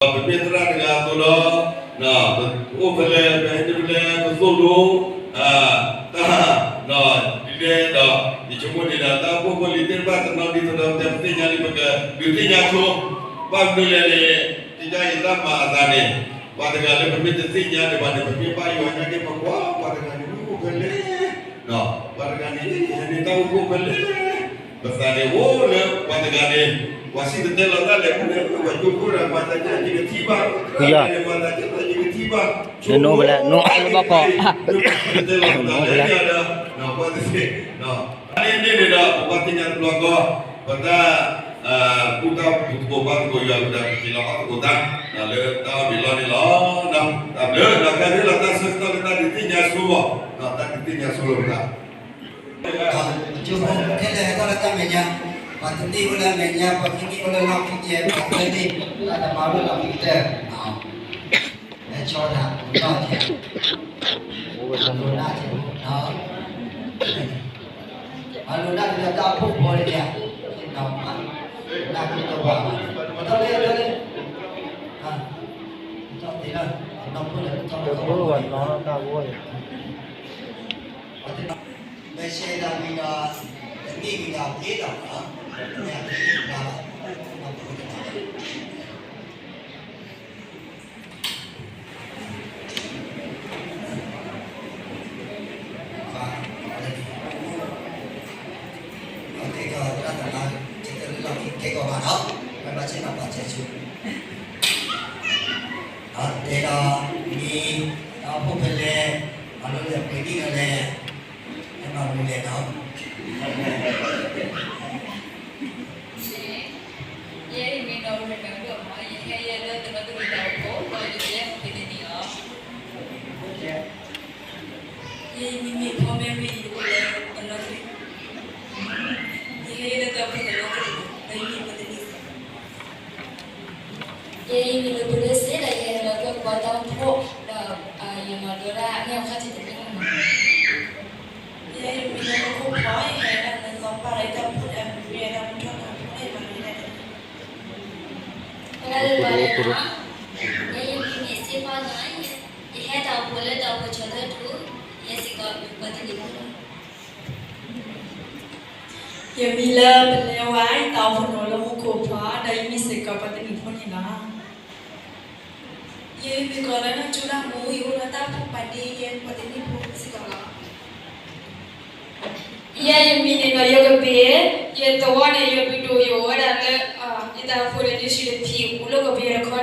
ပမ့ၢ်သရၣ်တဂၤအသိးဒီး, ပအိၣ်ဖဲလဲၣ်, ပဟဲနုာ်ဖဲလဲၣ်, ပသိၣ်လိ, တၢ်, ဒ်လဲၣ်ဒီး, ယဆိကမိၣ်န့ၣ်ဒီး တၢ်အိၣ်ဖှိၣ်ဖိလံၤသ့ၣ်တဖၣ်တနီၤဒ်သိးဒီး ပတဲပသ့ၣ်ညါလံ ပကဒုးသ့ၣ်ညါဆိ, ဘၣ်မနုၤလဲၣ်န့ၣ်, တယါယတၢ်မၤအသးန့ၣ်, ပှၤတဂၤလၢပမ့ၢ်တသ့ၣ်ညါဒံးဘၣ်န့ၣ် ပမ့ၢ်ဘၣ်ယွၤညါက့ၤပကွၢ် ပှၤတဂၤန့ၣ် မ့ၢ်အိၣ်ဖဲလဲၣ်, ပှၤတဂၤန့ၣ် ဟဲန့ၢ်တၢ်အိၣ်ဖှိၣ်ဖဲလဲၣ်, ပသးန့ၣ်အိၣ်လၢပှၤတဂၤန့ၣ်, ပှၤစံၣ်တဲၤတဲလီၤတၢ်လဲၤမူန့ၣ် ပှၤကၠိဖိဒီး ပှၤသးကဲယကထံၣ်ဘၣ်, ပှၤသးကဲယကထံၣ်ဘၣ်, နအိၣ်ဖဲလဲၣ်, နအိၣ်ဖဲလဲၣ်ဘၣ်ကီး, နအိၣ်ဖဲလဲၣ်, ပှၤသးကဲ, န့ၣ်န့ၣ်ဒီး ပဘၣ်သ့ၣ်ညါတဘျီဃီ, ပတၢ်, ဘူၣ်တၢ်ဘူၣ်သကိးဘါသကိးယွၤဝဲဒၣ် ပက့ၤလီၤအီၣ်သကိးတၢ်, လၢတၢ်အီၣ်မ့ၤလီၢ်န့ၣ်လီၤ. တၢ်ဘျုး ဒီးခဲအံၤလီၤတၢ်ဆၢကတီၢ်လၢတၢ်ဒုးသ့ၣ်ညါဆိဘၣ်, တၢ်ဒုးသ့ၣ်ညါဆိလီၤပသး, ကၠိဖိခဲလၢာ်ဟဲထီၣ်လၢတၢ်မဲာ်ညါ, ပှၤတနံၣ်အိၣ်လၢအမဲာ်ညါ, ပှၤခံနံၣ်အိၣ်လၢလီၢ်ခံကဲ, ပှၤသၢနံၣ်, တၢ်တမၤအိၣ်လၢလီၢ်ခံကတၢၢ်, ဟဲဆီတၢ်, ပကီၢ်ကဲ, ပလိာ်နၢ်ကဲ, ပလိာ်နၢ်ကဲတၢ်အိၣ်ဖှိၣ်ဖိတဂၤ, နၢ်ကဲတဝၤ, တၢ်လၢ, တၢ်လၢ, တၢ်သ့လၢ, တၢ်ဖိလၢ, တၢ်ဖိလၢ, မ့ၢ်ရှဲဒၣ်ဝံၤဒီး, တနံၣ်ဝံၤဒီးက့ၤဒီး, မ့ၢ်အက့ၤဒီး, တဲဒီး, မ့ၢ်, တၢ်အိၣ်ဖှိၣ်ဖဲလဲၣ်, မၤလိလၢပှဲၤနံၣ်ဒီးလဲၣ်, ဟဲမၤမနုၤလဲၣ်နီၤ ယဲအံၤမ့ၢ်နီၢ်ရူဘဲဒိၣ်မး, ယဟဲယဲလၢတနီသရံၣ်တၢ်အိၣ်ဖှိၣ်, ဒီးယကဟဲဖဲန့ၣ်လီၤ. ယဲအံၤမ့ၢ်မ့ၢ်ဖီမဲရံၤ, ယအိၣ်လၢတနီသရံၣ်, ယဟဲယဲလၢတၢ်အိၣ်ဖှိၣ်တနီသရံၣ်, ဒီးယမ့ၢ်ပှၤတနံၣ်သရံၣ် ယဲအံၤမ့ၢ်လၢပဒိၣ်စ့ဒီး ယဟဲလၢကီၢ်ပှၤတၢ်အိၣ်ဖှိၣ်, ဒီးယမၤဒိးဒၣ်အမဲာ်အခီၣ်ထံးတဖျၢၣ်န့ၣ်လီၤ. ယဲအံၤမ့ၢ်လၢမူခိၣ်ဖီ, ယဟဲဒၣ်လၢစီၤပၤဒီးတၢ်အိၣ်ဖှိၣ်ဒီး မ့ၢ်ဝဲဒၣ်မူထီၣ်တၢ်အိၣ်ဖှိၣ်ဒီး ယမၤဒိးဒၣ်တၢ် ယဲအံၤမ့ၢ်စ့ဖီနီၤ, ယဟဲတၢ်အိၣ်ဖှိၣ်လၢတၢ်အိၣ်ဖှိၣ်ဆီၣ်ထွဲထူ, ယဲစ့ၢ်ကီးမ့ၢ်ပှၤတနံၣ်ဖိလီၤ. ယမံၤလၢပလဲဝါ, ယတၢ်အိၣ်ဖှိၣ်န့ၣ်အိၣ်လၢမူခိၣ်ဖီ, ဒီးယမ့ၢ်စ့ၢ်ကီးပှၤတနံၣ်ဖိန့ၣ်လီၤ. ယမ့ၢ်ကီးလၢနီၢ်ကၠိတၢ်မူ, ယအိၣ်ဒီးတၢ်အိၣ်ဖှိၣ်ပာ်ဒ့, ယဲပှၤတနံၣ်ဖိစ့ၢ်ကီးလီၤ. ယဲယမံၤန့ၣ်ဒီးယကဘ့ၣ်, ယသဝီန့ၣ်ယဘုဒိၣ်ယအိၣ်ဝဲဒၣ်လၢ, ယတၢ်အိၣ်ဖှိၣ်န့ၣ် ဒုးဆူၣ်တဖံး အိၣ်လၢကီၢ်ပ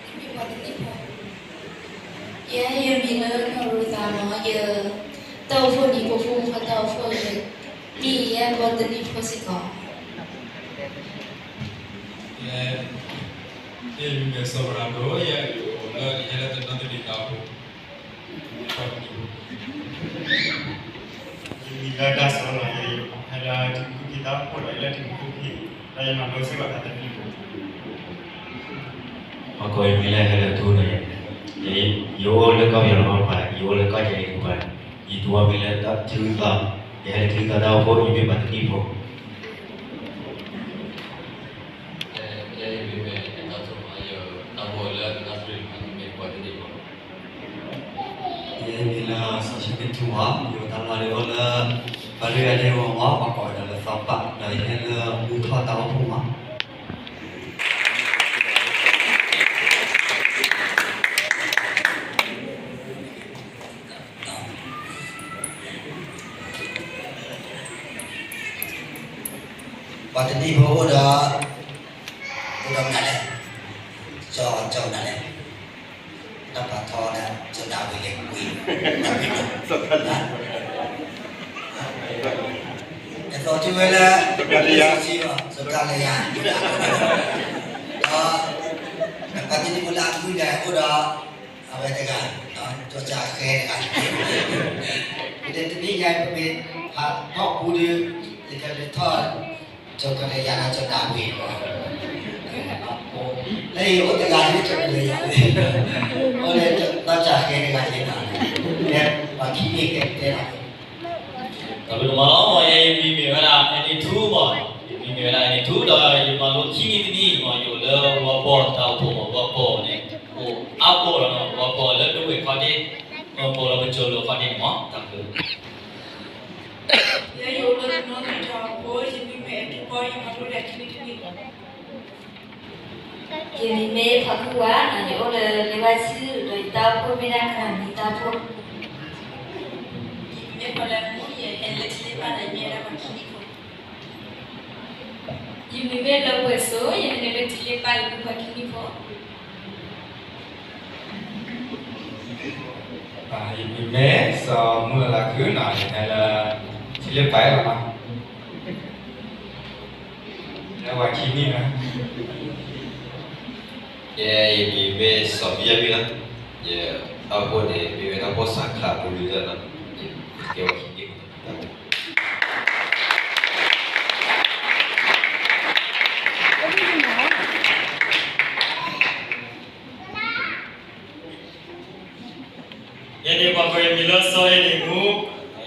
ယီၤတခီဒ့မး, ယဲစ့ၢ်ကီးယမ့ၢ်ဝဲဒၣ်ပှၤတနံၣ်ဖိစ့ၢ်ကီးလီၤ. ယမံၤမ့ၢ်နၢ်အ့ၣ်ဂ့ၤ, ယတၢ်အိၣ်ဖှိၣ်လၢပသၢဖုလၢကီၢ်ပယီၤတခီ, ယမ့ၢ်ပှၤတနံၣ်ဖိ. ယဲယမံၤလၢနီၢ်ရူသးနီၤ, ယတၢ်အိၣ်ဖှိၣ်န့ၣ် ပဖိမုၣ်ဖိတၢ်အိၣ်ဖှိၣ်, ယမ့ၢ်ယဲပှၤတနံၣ်ဖိစ့ၢ်ကီး. ယဲယမံၤမ့ၢ်စီၤပရၤဒိၣ်, ယအိၣ်လၢ ယဟဲလၢတနီသရံၣ်တၢ်အိၣ်ဖှိၣ်, ယမံၤလၢဒၢစီၤနီၤ, ယဟဲလၢထံဖိကီၢ်ဖိတၢ်အိၣ်ဖှိၣ်ဒီး ယလၢထံဖိကီၢ်ဖိ, ဒီးယမၤလိစ့ၢ်ကီးတၢ်တနံၣ်ဖိ. ဟီၣ်ခိၣ်အံၤမံၤလၢဟဲလၢထူဒီး, ယအိၣ်လၢကီၢ်ပယီၤတဘျီဘၣ်, ယအိၣ်လၢကီၢ်ကၠီၣ်အံၤတဘျီဘၣ်, ယသဝီမံၤလၢထံဂုၤသီ, ယဟဲလၢထံဂုၤသီတၢ်အိၣ်ဖှိၣ်, ယမ့ၢ်ပှၤတနံၣ်ဖိ. ယဲယမံၤမ့ၢ်နီၢ်ထိးမး, ယတၢ်အိၣ်ဖှိၣ်လၢတနီသရံၣ်တခီ, ယမ့ၢ်ပှၤတနံၣ်ဖိ. ယဲမံၤလၢစီၤဆၢက့ၤထူမး, ယအိၣ်တၢ်လီၢ်လၢအိၣ်လၢ ပှၤတဂၤန့ၣ်အိၣ်မး, ပှၤကိးဝဲဒၣ်လၢစီၤပၤ, ဒီးယဟဲလၢမူထီၣ်တၢ်အိၣ်ဖှိၣ်မး. ပှၤတနံၣ်ဖိအိၣ်ဒီး, အိၣ်ဒီးမနုၤလဲၣ်, ကၠီ, ကၠီမနုၤလဲၣ်, တၢ်ပာ်ထီၣ်ဝဲဒၣ် ကၠီဒၣ်ဝံၤလဲၣ်, ဝံၤ, တၢ်ပာ်ထီၣ်, အသီၣ်ထံဝဲလၢ, စီၤကၤလယၤ, စီၤကၤလယၤ, ဒီး, ပှၤတနံၣ်ဖိလၢအမုၢ်ဒီးအိၣ်ဒီး, အဝဲတဂၤ, ကၠီကၠါဃဲတဂၤ, ဒီးတနံၣ်ညါပမ့ၢ်ဟးထီၣ်ပူၤဒီး, ယကလဲၤထီၣ်, ကၠီကၤလယၤဒီးကၠီဒၣ်ဝံၤ, လၢအံၤအိၣ်တဂၤလၢကၠီကၤလယၤ, အိၣ်လၢ တၢ်စၢ်ဃဲတဂၤယဲၢ်တၢ်န့ၣ်, ပှၤခံန့ၣ်ကဲတဲတၢ်, တၢ်ဘျုးဒိၣ်မးလီၤ. ယမံၤမ့ၢ်ဝဲဒၣ် Annie ထူမး, ယမံၤမ့ၢ်ဝဲဒၣ် Annie ထူ ဒီးယမၤလိခံနံၣ်တနံၣ်မး ယအိၣ်လၢဝီၤပီၢ်တၢ်အိၣ်ဖှိၣ်မး, ဝီၤပီၢ်န့ၣ် အိၣ်အါပီၢ်လီၤနီၤ, ဝီၤပီၢ်လၢဒဝဲၢ်ခီဒ့, ဝီၤပီၢ်လၢပကၠိၤလိာ်ခီဒ့န့ၣ်မး, တၢ်ဘျုး ယဲယအိၣ်လၢတနီသရံၣ်တၢ်အိၣ်ဖှိၣ်, ယမံၤမ့ၢ်အဲၣ်ထူပီ, ယမၤလိတၢ်ခံနံၣ်တနံၣ်လီၤ. ယမံၤမ့ၢ်ဖးဖုဝါ, ယအိၣ်လၢလ့ဝါဆူ, ဒီးယတၢ်အိၣ်ဖှိၣ်မ့ၢ်ဒၣ်ကရၢၢ်မံၤတၢ်အိၣ်ဖှိၣ်. ယမံၤမ့ၢ်ဖီလဲမူ, ယဟဲလၢထံလ့ပၢ်ဒီးယမ့ၢ်ဝဲဒၣ်ပှၤခံနံၣ်ဖိ. ယမံၤမ့ၢ်လၢပှဲၤစိ, ယဟဲလၢထံလ့ပၢ်, ယမ့ၢ်ပှၤခံနံၣ်ဖိ. ယမံၤမ့ၢ်စီၤမုၢ်လၢ်ခုနီၤ, ယဟဲလၢ ထံလ့ပၢ်လီၤနီၤ, ဟဲပှၤခံနံၣ်လီၤ. ယဲယမံၤမ့ၢ်စီၤဘံယၤမံလီၤ, ယတၢ်အိၣ်ဖှိၣ်န့ၣ် မ့ၢ်ဝဲတၢ်အိၣ်ဖှိၣ်စးခရးပူၤလံလီၤနီၤ, ယကဲပှၤခံနံၣ်လီၤ. ယဲန့ၣ်ပှၤကိးယမံၤလၢစီၤအဲၣ်ဒ့ၣ်မူ, ယ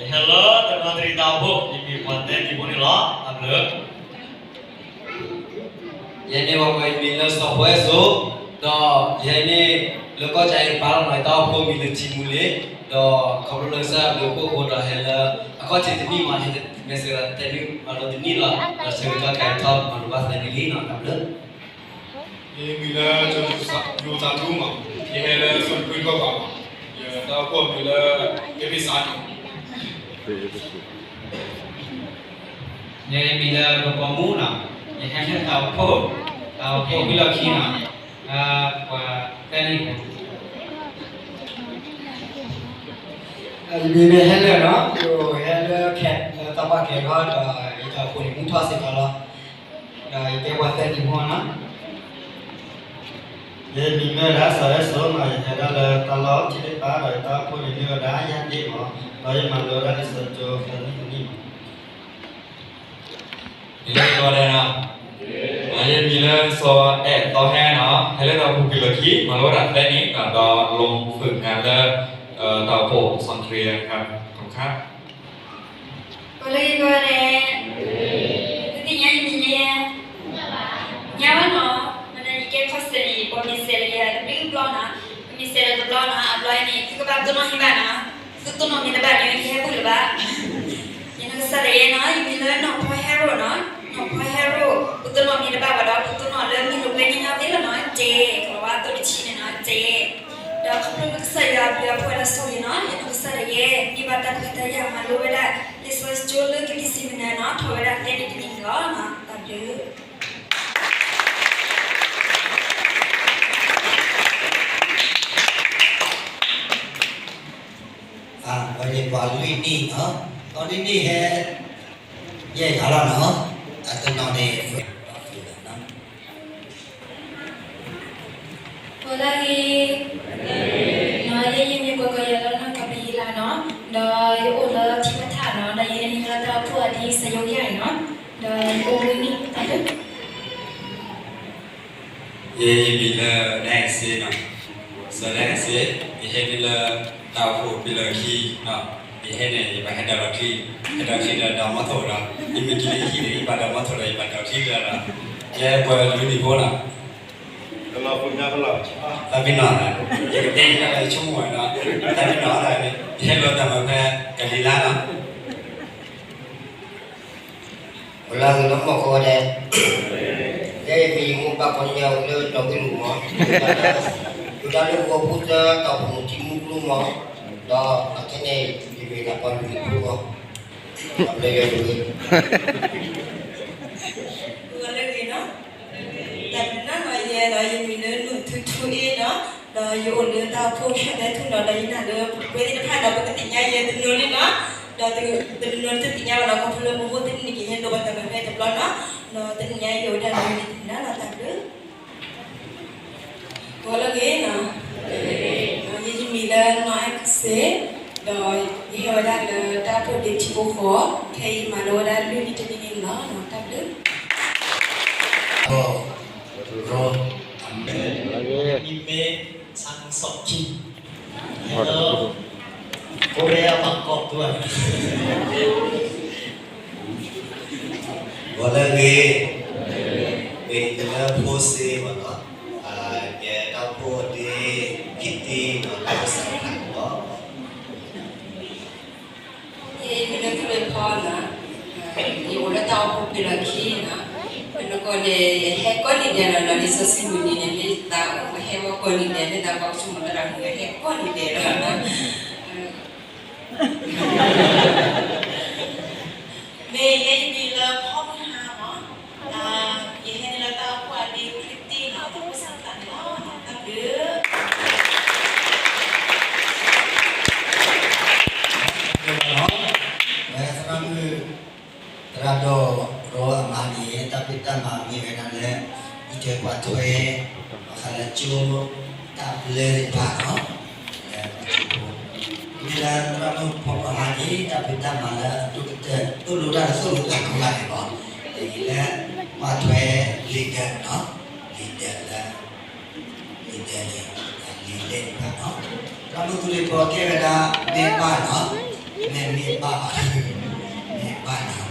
ဟဲလၢတနီသရံၣ်တၢ်အိၣ်ဖှိၣ်, ယမ့ၢ်ပှၤသဲနံၣ်ဖိန့ၣ်လီၤ, တၢ်ဘျုး. ယဲန့ၣ်ပှၤကိးယမံၤလၢစီၤဖိအဲၣ်စိ, ဒီးယဟဲန့ၣ်လၢကီၢ်ကၠီအံၤပာ်လီၤနီၤ ယတၢ်အိၣ်ဖှိၣ်မံၤလၢထံမူလ့ၤ, ဒီးခီဖျိလၢကစၢ်ယွၤဘျုးဖှိၣ်အဃိဒီးဟဲလၢ အခီၣ်ထံးတနံၣ်မး ဟဲမဲာ်ဆှးသဲနံၣ်မၤလိတနံၣ်လီၤ, ဒီးဆၢကတီၢ်ခဲအံၤထီၣ်မၤလိဘၣ်သဲနံၣ်လံနီၤ, တၢ်ဘျုး. ယမံၤလၢ ယိၤသးထူမး, ယဟဲလၢစီၤတကွံကီၢ်ပၤမး, ယတၢ်အိၣ်ဖှိၣ်မံၤလၢ ကဲဘ့ၣ်စါန့ၣ်. ယမံၤလၢပပိာ်မူနီၤ, ယဟဲလၢတၢ်အိၣ်ဖှိၣ်, တၢ်အိၣ်ဖှိၣ်ဝံၤလီၢ်ခံနီၤ, ပှၤသဲနံၣ်ဖိ. ယမံၤမ့ၢ်ဟဲလၢာ်နီၤ, ယဟဲလၢခဲ, လၢတၢ်ပှၢ်ကဲၤထီၣ်ဒီး ယတၢ်အိၣ်ဖှိၣ်န့ၣ်မူထီၣ်စ့ၢ်ကီးလီၤ, ဒီးယကဲပှၤသဲနံၣ်ဖိနီၤ. ယမံၤမ့ၢ်ဝဲဒၣ်စီၤအဲၣ်စိနီၤ, ယဟဲဒၣ်လၢတၢ်လီၢ်ထံလ့ပၢ်ဒီး ယတၢ်အိၣ်ဖှိၣ်န့ၣ်မ့ၢ်ဝဲဒၣ်ယၤဒ့ၣ်မး, ဒီးယမၤလိဝဲဒၣ်လံာ်စီဆှံကၠိသၢနံၣ်တနံၣ်မး. ယမံၤလၢစီၤအဲၣ်သီဟဲနီၤ, ဟဲလၢတၢ်အိၣ်ဖှိၣ်က့ၤလီၢ်ခံ, မၤလိဝဲဒၣ်သဲနံၣ်နီၤ, ဒီးလီၤဃုာ်ငါလၢ တၢ်အိၣ်ဖှိၣ်စီၤခရံာ်အခါ, ခါ ပှၤလၢယဂီၢ်န့ၣ်, သုသ့ၣ်ညါယမံၤလံဧါ, ညါဘၣ်နီၤ, မ့ၢ်လၢယကဲခီၣ်စဲးန့ၣ် ပှၤမ့ၢ်စဲးလၢယၤတဘျုးဘျီနီၤ, ပမ့ၢ်စဲးလၢတဘျီနီၤ, အဘျီန့ၣ် သုကဘၣ်တိၢ်နီၣ်ယဘၣ်နီၤ, သုတိၢ်နီၣ်မ့ၢ်တဘၣ်န့ၣ် ယဟဲဘူၣ်လၢၤဘၣ်. ယနီၢ်ကစၢ်ဒၣ်ယဲနီၤ, ယမံၤလၢနီၢ်ဖီဟဲရိၣ်နီၤ, နီၢ်ဖီဟဲရိၣ်, ပတိၢ်နီၣ်မ့ၢ်တဘၣ်ဘၣ်ဒီး ပတိၢ်နီၣ်လၢမံၤလိာ်ကွဲညီညီသ့လီၤနီၤ, ကဲ, ကလီၤဝါသိတဆံန့ၣ်နီၤ, ကဲ. ဒီးခီဖျိလၢကစၢ်ယွၤအဘျုးအဖှိၣ်အတၢ်ဆိၣ်ဂ့ၤနီၤ, ယနီၢ်ကစၢ်ဒၣ်ယဲ န့ၢ်ဘၣ်တၢ်ခွဲးတၢ်ယာ်မၤလိဝဲဒၣ် လံာ်စီဆှံကၠိလၢကလံၤဆံမနၤနီၤ, ထီၣ်ဝဲဒၣ်သဲနံၣ်တနံၣ်န့ၣ်လီၤ. တၢ်ဘျုး အဝဲန့ၣ်ပှၤလွံၢ်နံၣ်နီၤ, ဒီးနံၣ်နံၣ်ဟဲ ယဲၢ်ဂၤလီၤနီၤ, အတနီၤန့ၣ် ပှၤလၢအဂ့ၤ, နီၤ, ယဲယမံၤပှၤကိးယၤလၢနီၢ်ကပယံၤလးနီၤ, ဒီးယအိၣ်လၢထံပထၣ်နီၤ, ဒီးယမံၤလၢတၢ်အိၣ်ဖှိၣ်အဒံး စယိယၤအံၤနီၤ, ဒီးယအိၣ်ဝဲန့ၣ်တၢ်လၢ ယဲယမံၤလၢ ဒၣ်အဲၣ်စ့နီၤ, စီၤဒၣ်အဲၣ်စ့, ယဟဲန့ၣ်လၢတၢ်အိၣ်ဖှိၣ်ပံလီၢ်ခံနီၤ, ယဟဲန့ၣ် ယဘၣ်ဟဲဒၣ်လီၤချံ, ဟဲဒၣ်ချံဒီးဒၣ်မီထိၣ်ဒီး ယမ့ၢ်က့ၤလၢဟံၣ်န့ၣ် ယဘၣ်ဒၣ်မီထိၣ်ဒီး ယဘၣ်ဒၣ်ချံလၢဒီး ယဲပှၤလွံၢ်နံၣ်ဖိနီၤ, တၢ်ဘံနီၤ, ယကတဲယတၢ်လၢယဆိကမိၣ်ဝဲနီၤ, တၢ်ဘံနီၤ, ယဟဲလီၤတၢ်မၤဖဲကလံၤလါနီၤ ဝဲလၢဂ့ၤနီၢ်မီၢ်ဃီဒဲး, ယဲယမံၤယမိၢ်ပၢ်ကိးညါလၢဒီးဝံၣ်လူၤမး, ယဒၣ်လၢဂီၤဖိသၢတီၤပူၤထံမူကျိမး, ဒီးအခဲန့ၣ် ယမ့ၢ်ဒၣ်ပှၤလူၤဖိမး, ဒီးလၢယဲယဂ့ၤ လၢဂ့ၤနီၤ, တၢ်ဘျုးနီၤ, ယဲဒီးယမံၤလၢနူၢ်ထူထူအ့နီၤ, ဒီးယအိၣ်လၢတၢ်အိၣ်ဖှိၣ်ဆၢတဲထူၣ်နီၤ, ဒီးယနာ်လၢပဝဲသ့ၣ်တဖၣ်ဒီး ပကသ့ၣ်ညါယဲတနီၤလံနီၤ, ဒီးတနီၤတသ့ၣ်ညါဘၣ်နီၤ, ခီဖျိလၢပမိၢ်သ့ၣ်တနံၤက့ၤ ဟဲလိာ်ဘၣ်တၢ်မၤဖဲတဘျီနီၤ, ဒီးတနံၤညါယအိၣ်ဝဲဒၣ်လၢန့ၣ်တနံၤနီၤ, တၢ်ဘျုး ဂီၤလၢဂ့ၤနီၤ, ယမံၤလၢနီၢ်အဲၣ်ကစ့, ဒီးယဟဲဝဲဒၣ်လၢတၢ်အိၣ်ဖှိၣ်ဒ့ထံဖိဃီ, ခဲအံၤမၤလိဝဲဒၣ်လွံၢ်နံၣ်တနံၣ်န့ၣ်လီၤ, တၢ်ဘျုး အၤမ့ၣ်, မံၤမ့ၢ် ဆၣ်စီၣ်ခံ အိၣ်လၢဂ့ၤ, မ့ၢ်လၢဖိစ့မ့ၢ်နီၤ, ကဲတၢ်အိၣ်ဖှိၣ်ဒ့ခံတံၢ်နီၤ, တၢ်အိၣ်ဖှိၣ်စးထီၣ်နီၤ. ယမ့ၢ်လၢဖုရဖီနီၤ, ယအိၣ်လၢတၢ်အိၣ်ဖှိၣ်ဖဲလီၢ်ခံနီၤ, နကီၢ်န့ၣ် ယဟဲကိးနံၤဒဲးလီၤနီၤ, လံာ်စီဆှံမုၢ်နံၤန့ၣ် မ့ၢ်သးအိၣ်ဟဲဝဲကိးနံၤဒဲး, မ့ၢ်သးပှၤကစူၢ်မၤသရၣ်မုၣ် ယဟဲကိးနံၤဒဲးလီၤနီၤ. မ့ၢ်ယဲယမံၤလၢဖီမုၢ်ဟါမး, ယဟဲန့ၣ်လၢတၢ်အိၣ်ဖှိၣ်အဒ့ခံတံၢ်နီၤ, တၢ်အိၣ်ဖှိၣ်စးထီၣ်န့ၣ်လီၤ, တၢ်ဘျုး သရၣ်မုၣ် သရၣ်ဒိၣ်ရိအမါန့ၣ် တၢ်ဖံးတၢ်မၤမ့ၢ်ဝဲဒၣ်လၢ အံးထွဲကွၢ်ထွဲ ဘၣ်ဃးလၢကၠိ တၢ်ဘျၢသ့ၣ်တဖၣ်နီၤ, လၢကၠိဖိ, မ့ၢ်လၢသရၣ်မုၣ်ဖီမုၢ်ဟါန့ၣ် တၢ်ဖံးတၢ်မၤလၢအဒိၣ်ကတၢၢ် သိၣ်လိတၢ်တသိၣ်လိတၢ်ကိးဂၤဒဲးလီၤ, ဒ်လၢကွၢ်ထွဲလံာ်ဒၢးနီၤ, လံာ်ဒၢးလၢ လံာ်ဒၢးန့ၣ် လံာ်လဲၢ်တဖၣ်နီၤ, သရၣ်မုၣ်သူရဖီကဲဝဲဒၣ် မ့ၢ်ဘၣ်နီၤ, မ့ၢ်မ့ၢ်ဘၣ်ဘၣ်, မ့ၢ်ဘၣ်နီၤ,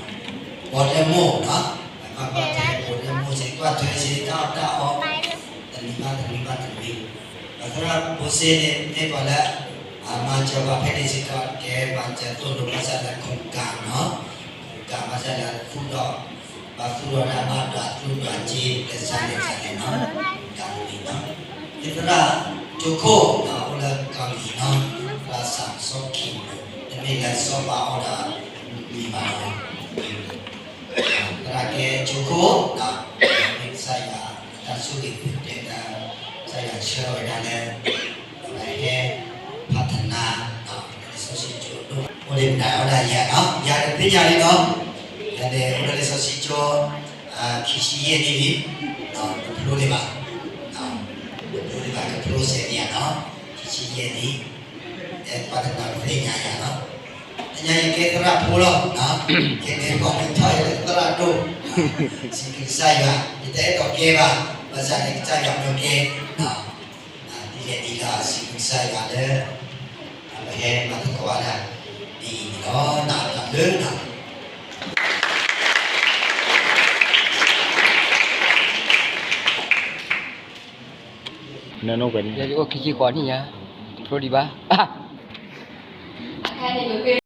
ပီၣ်တဲမိၢ်နီၤ, ပှၤကွၢ်ထွဲပီၣ်တဲမိၢ်စ့ၢ် ကွၢ်ထွဲစ့ၢ်တၢ်အီၣ်တၢ်အီ, တနံၤဘၣ်တနံၤဘၣ်တနံၤ, ဒီးသရၣ်ဖိစ့န့ၣ် မ့ၢ်ပှၤလၢ အမၤစၢၤပှၤဖဲန့ၣ်စ့ၢ်ကီး ကဲမၤစၢၤသိၣ်လိဘၣ်ဆၣ်လၢခိၣ်ကၣ်နီၤ, ခိၣ်ကၣ်ဘၣ်ဆၣ်လၢသူၣ်ဒီး ပှၤသူၣ်ဒီးတၢ်ဘၣ်ဒွးသူၣ်ဒွးစ့ လၢစၢ်လဲၣ်စၢ်လဲၣ်နီၤ, ကၣ်တမံၤနီၤ, ယသရၣ်ကၠိခိၣ်နီၤ အိၣ်လၢကီၢ်လံၤနီၤ, သရၣ်စၢ်စီခံမူ တမ့ၢ်လၢစီၤပၤအီၣ်ဒီး မံၤဘၣ်နီၤ, သရၣ်ကဲကၠိခိၣ်နီၤ, မ့ၢ်ကစၢ်ယွၤ တၢ်ဆိၣ်ဂ့ၤပူၤတဲဒၣ် ကစၢ်ယွၤဆှၢဝဲဒၣ်လၢ ပဟဲ ဖးတနါ လံာ်စီဆှံကၠိဒိၣ် အိၣ်လၢမနုၤအီၣ်ဒၣ်ယၤနီၤ, ယၤတသ့ၣ်ညါလံနီၤ, ယၤန့ၣ်အိၣ်လၢလံာ်စီဆှံကၠိ ခံဆံယဲၢ်နံၣ်လံ, တဖျိလၢၤဘၣ်, တဖျိလၢၤဘၣ် ကဖျိစဲးန့ၣ်ယၤနီၤ, ခံဆံယဲၢ်နံၣ်, ပှၤတနီၤတသ့ၣ်ညါယၤနီၤ, သ့ၣ်ညါယကဲသရၣ်ဖိလီၤ, ကဲန့ၣ်ပှၤကထီၣ်ယၤလၢသရၣ်ဒိၣ်, စံးဘျုးကစၢ်ယွၤ ယတအဲၣ်ဒိးကဲဘၣ်, ဘၣ်ဆၣ်န့ၣ်ကစၢ်ယွၤမၢကဲ ဒ်လဲၣ်ဒ်လဲၣ်စံးဘျုးကစၢ်ယွၤလၢ ပဟဲမၤသကိးဝဲဒၣ် ဒ်အံၤန့ၣ်လီၤ, တၢ်ဘျုးနီၤ, နအိၣ်ခံဆံဃိးနံၣ်ညါ, တဖျိဒံးဘၣ်, အခါန့ၣ်